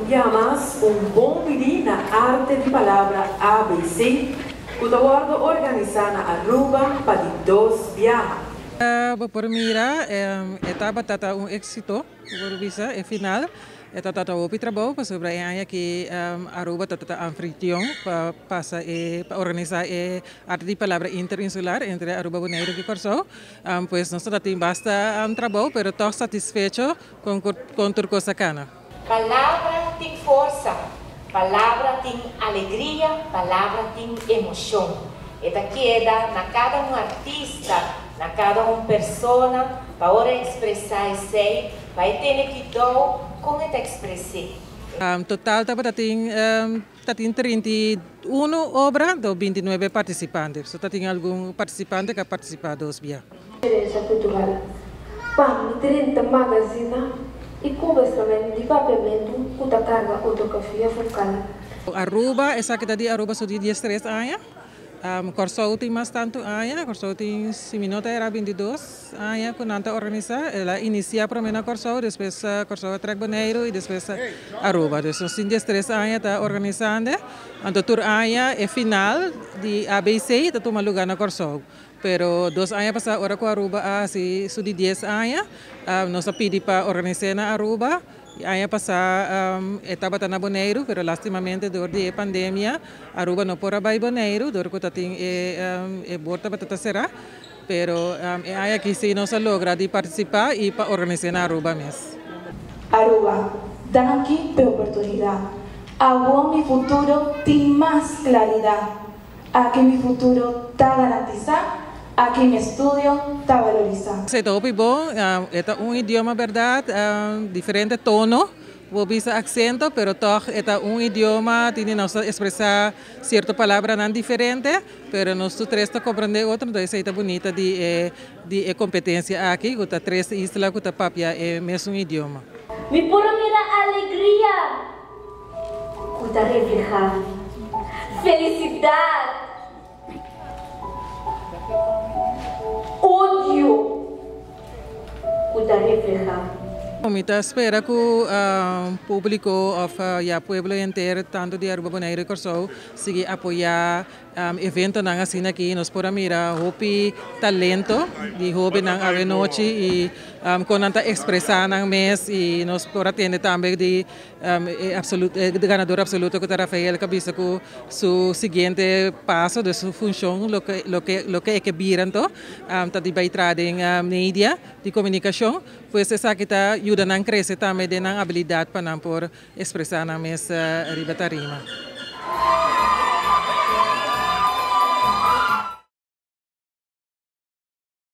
Un biaha mas, un bon bini na Arte di Palabra ABC, ku ta wòrdu organisá na Aruba pa di dos biaha. Bo por mira, e tabata ta un éksito, bo por bisa, e final. E tabata hopi trabou pasobra e aña aki Aruba tabata anfitrion pa pasa e, pa organisá e Arte di Palabra Interinsular entre Aruba, Boneiru i Kòrsou. Pues nos tabatin basta trabou, pero tòg satisfecho Con con tur cos a cana. Palabra tin forsa, palabra tin alegria, palabra tin emocion. E ta keda na cada un artista, na cada un persona pa ora expresa esey, pa e tene cuidou con e ta expres'e. Total tabata tin ta tin 31 obra do 29 participante. So ta tin algun participante cu a participa dos bia. Herencia cultural pa mi 30 magazina y cubesament di papiamentu cu ta carga ortografia vocal. Aruba, esaki ta di Aruba su di 13 aña. Kòrsou tin mas tantu aña, Kòrsou tin si mi no ta era 22 aña ku nan ta organisá. El a inisiá promé na Kòrsou, despues Kòrsou a trèk Boneiru i despues Aruba. Dus nos tin 13 aña ta organisando. Anto tur aña e final di ABC ta tuma lugá na Kòrsou. Pero dos aña pasá ora ku Aruba a hasi su di 10 aña, nos a pidi pa organis'é na Aruba. E aña pasá e tabata na Boneiru, pero lastimamente dor di e pandemia Aruba no por a bai Boneiru dor ku ta tin e e bor tabata ta será. Pero e aña aki sí nos a logra di partisipá i pa organis'é na Aruba mes. Aruba, danki p'e oportunidat. Awor mi futuro tin mas klaridat. Aki mi futuro ta garantisá, aki mi estudio ta valorisá. Esei ta hopi bon, e ta un idioma bèrdat, diferente tono, bo bisa aksento, pero tòg e ta un idioma, tin di nos ta ekspresá sierto palabranan diferente, pero nos tur tres ta komprendé otro, enton esei ta bunita di e di e kompetensia aki, ku ta tres isla ku ta papia e mesun idioma. Mi por a mira alegria Ku ta reflehá felisidat, odio ku ta reflehá. Mi ta spera ku públiko òf ya pueblo henter tantu di Aruba, Boneiru i Kòrsou sigui apoyá Eventonan asina aki nos por a mira hopi talento di hobennan awenochi y con nan ta expresa nan mes y nos por a tende tambe di e ganador absoluto cu ta Rafael cu a bisa cu su siguiente paso de su funcion loke loke e ke bira anto ta di bay traha den media di comunicacion pues esaki ta yuda nan crece tambe den nan habilidad pa nan por Expresá nan mes riba tarima.